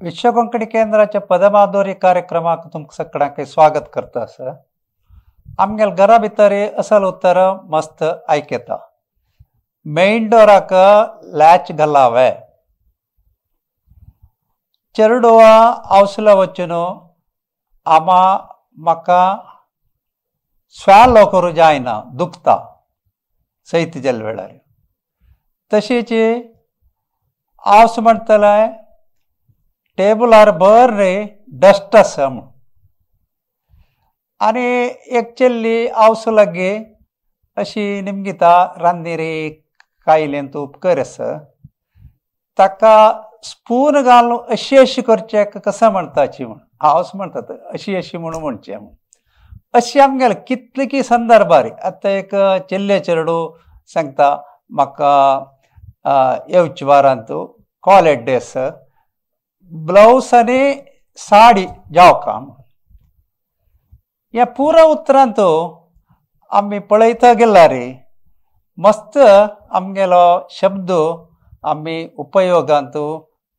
विश्व कोंकणी केंद्राच्या पदमाधुरी कार्यक्रमाक तुमकां सगळ्यांक स्वागत करता आसा. आमगेल्या घरा भितर असल उतर मस्त आयकता. मेन डोराक लॅच घालावे, चेरडुवा आवसला वचून आमा म्हाका स्वॅलो करूं जायना, दुखता सैत जाल्ले वेळार. तशीच आवस म्हणटले टेबलार बरें डस्ट आसा म्हूण. आनी एक चेल्ली आवस लागीं अशी निमगिता रांदीर कायलें तूं उपकर आसा, ताका स्पून घालून अशी अशी करचें कशें म्हणटाची म्हूण हांवच म्हणटात अशी अशी म्हणून म्हणचें म्हूण. अशी आमगेले कितले की संदर्भार. आतां एक चेल्ले चेरडू सांगता म्हाका येवचे वारांत कॉलेज ड्रेस ब्लावज आनी साडी जावका. ह्या पुरा उतरांत आमी पळयता गेल्यार मस्त आमगेलो शब्द आमी उपयोगांत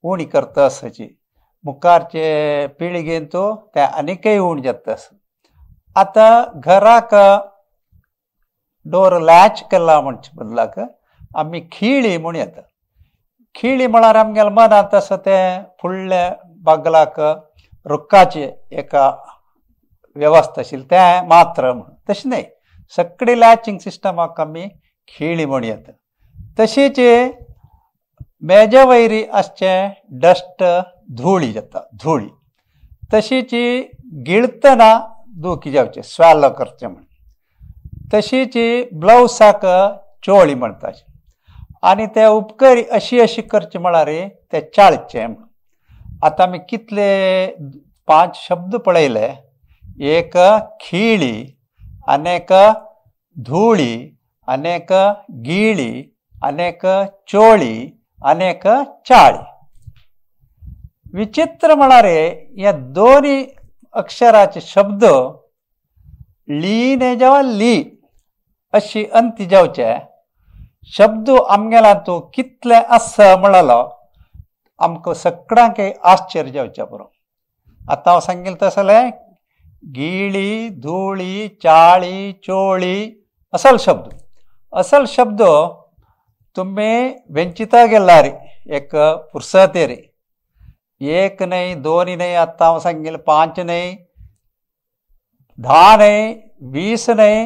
उणी करता आसाची. मुखारचे पिळगेंत ते आनीकय उण जाता आसा. आतां घराक डोर लॅच केला म्हणचे बदलाक आमी खिळी म्हूण येता. खिळी म्हळ्यार आमगेल्या मनांत आसा तें फुडल्या बागलाक रुखाचे एका वेवस्था आशिल्ली तें मात्र म्हूण. तशें न्हय, सगळी लॅचिंग सिस्टमाक आमी खिळी म्हूण येता. तशीच मेजा वयरी आसचें डस्ट धुळी जाता, धुळी. तशीच गिळतना दुखी जावचें, स्वॅलो करचें म्हूण. तशीच ब्लावसाक चोळी म्हणटा. आनी ते उपकरी अशी अशी करचे म्हळ्यार ते चाळचें म्हूण. आतां आमी कितले 5 शब्द पळयले. एक खिळी, आनी एक धुळी, आनी एक गिळी, आनी एक चोळी, आनी एक चाळी. विचित्र म्हळ्यार ह्या दोनी अक्षराचे शब्द ली ने जावं ली अशी अंती जावचे शब्द आमगेला तूं कितले आसा म्हणलो आमकां सगळ्यांक आश्चर्य जावचें पुरो. आतां हांव सांगील तसलें गिळी, धुळी, चाळी, चोळी असल शब्द. असल शब्द तुमी वेंचिता गेल्यार एक पुरसतेर एक न्हय, दोन न्हय, आतां हांव सांगील 5 न्हय, 10 न्हय, 20 न्हय,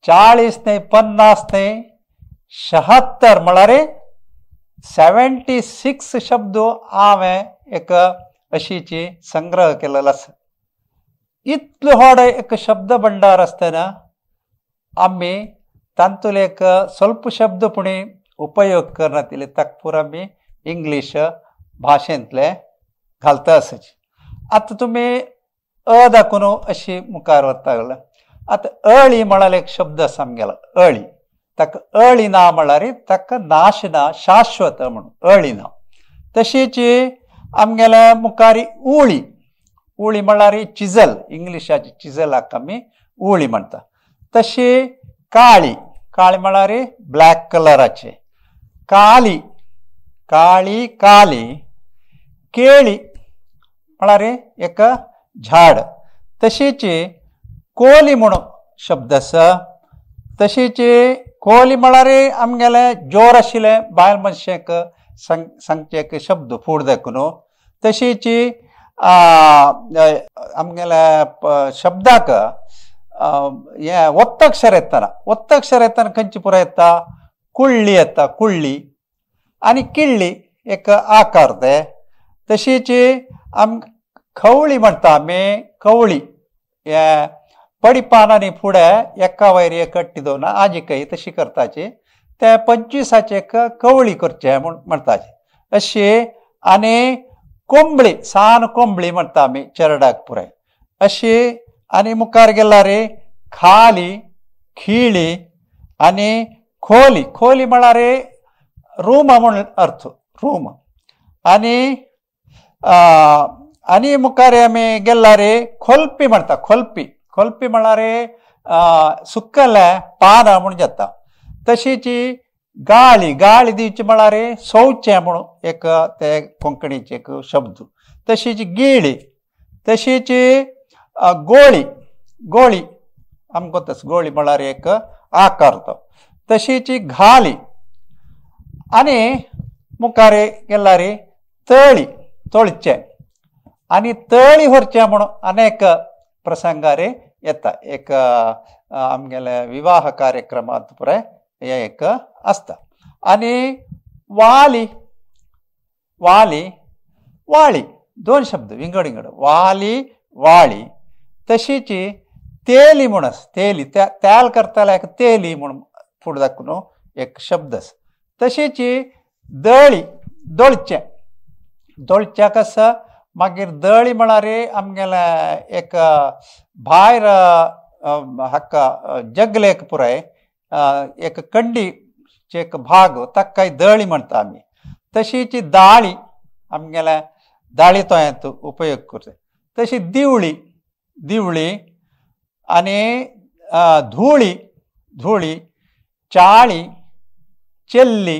40 न्हय, 50 न्हय, 76 म्हळ्यार 76 शब्द हांवें एक अशीची संग्रह केलेलो आसा. इतलो व्हड एक शब्द भंडार आसतना आमी तातूंतले एक स्वल्प शब्द पुणी उपयोग करनातिल्ले ताका पुरो आमी इंग्लीश भाशेंतले घालता आसाची. आतां तुमी अ दाखोवन अशी मुखार वता लागला. आतां अळी म्हळ्यार एक शब्द आसा आमगेलो, अळी. ताका अळी ना म्हळ्यार ताका नाश ना, शाश्वत म्हणून अळी ना. तशीच आमगेल्या मुखार उळी. उळी म्हळ्यार चिजल, इंग्लिशाची चिजलाक आमी उळी म्हणटा. तशी काळी, काळी म्हळ्यार ब्लॅक कलराचे. काली, काळी, काली. केळी म्हळ्यार एक झाड. तशीच कोली म्हणून शब्द आसा. तशीच कोली म्हळ्यार आमगेले जोर आशिल्ले बायल मनशेक सांगचे एक शब्द फूड दाखोवन. तशीच आमगेल्या शब्दाक हें ಒತ್ತಕ್ಷರ येतना, ಒತ್ತಕ್ಷರ येतना खंयची पुरो येता, कुळ्ळी येता, कुळ्ळी. आनी किळ्ळी एक आकार ते. तशीच आम खवळी म्हणटा आमी, कवळी. हे पडिपानांनी फुडें एका वयर एक कट्टी दवरून आजिकय तशी करताची. ते 25 एक कवळी करचें म्हूण म्हणटाची अशी. आनी कोंबळी, सान कोंबळी म्हणटा आमी चेरडाक पुराय अशी. आनी मुखार गेल्यार खाली, खिळी आनी खोली. खोली म्हळ्यार रूम म्हूण अर्थ, रूम. आनी आनी मुखार आमी गेल्यार खोलपी म्हणटा, खोलपी. खोलपी म्हळ्यार सुकलें पानां म्हूण जाता. तशीच गाळी गाळी दिवची म्हळ्यार सोवचें म्हणून एक ते कोंकणीचे एक शब्द. तशीच गिळी, तशीच गोळी, गोळी आमकां तस गोळी म्हळ्यार एक आकार तो. तशीच घाली आनी मुखार गेल्यार तळी, तळचें आनी तळी व्हरचें म्हणून अनेक प्रसंगार येता. एक आमगेले विवाह कार्यक्रमांत पुराय हे एक आसता. आनी वाली, वाली वाळी दोन शब्द विंगड विंगड, वाली वाळी. तशीच तेली म्हूण आसा, तेली तेल करताले एक तेली म्हूण फुडें दाखोवन एक शब्द आसा. तशीच दळी, दळचें, दळच्याक आसा. मागीर दळी म्हळ्यार आमगेले एक भायर हाका जगलेक पुराय एक कंडीचे एक भाग ताकाय दळी म्हणटा आमी. तशीच दाळी आमगेले दाळी तोयांत उपयोग करता. तशी दिवळी, दिवळी आनी धुळी, धुळी, चाळी, चेल्ली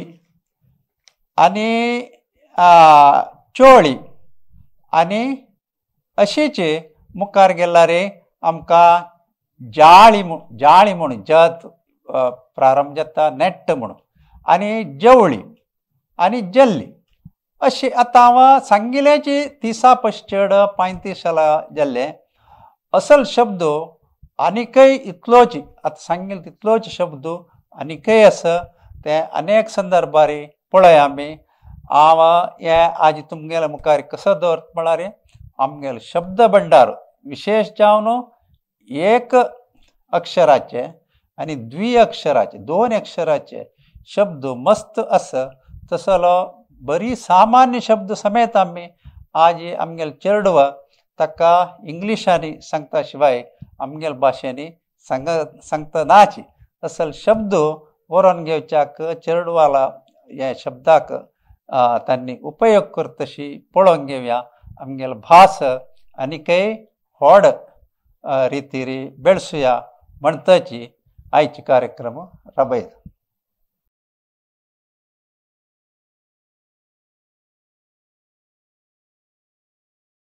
आनी चोळी. आनी अशीच मुखार गेल्यार आमकां जाळी जाळी म्हणून जत प्रारंभ जाता नेट म्हणून, आनी जवळी आनी जल्ली. अशी आतां हांव सांगिल्ल्याची 30 पश चड 35 जाल्ले असल शब्द आनीकय इतलोच आतां सांगिल्ले तितलोच शब्द आनीकय आसा ते अनेक संदर्भार पळय आमी. हांव हे आज तुमगेल्या मुखार कसो दवरता म्हळ्यार आमगेलो शब्द भंडार विशेश जावन एक अक्षराचे आनी द्वी अक्षराचे दोन अक्षराचे शब्द मस्त आसा. तसलो बरी सामान्य शब्द समेत आमी आज आमगेले चेडवा ताका इंग्लिशांनी सांगता शिवाय आमगेले भाशेंनी सांगता नाची. असल शब्द बरोवन घेवच्याक चेडवाला ह्या शब्दाक तांणी उपयोग करतशी पळोवन घेवया. आमगेले भास आनीकय व्हड रितीरी बेळसुया म्हणटाची आयचे कार्यक्रम राबयता.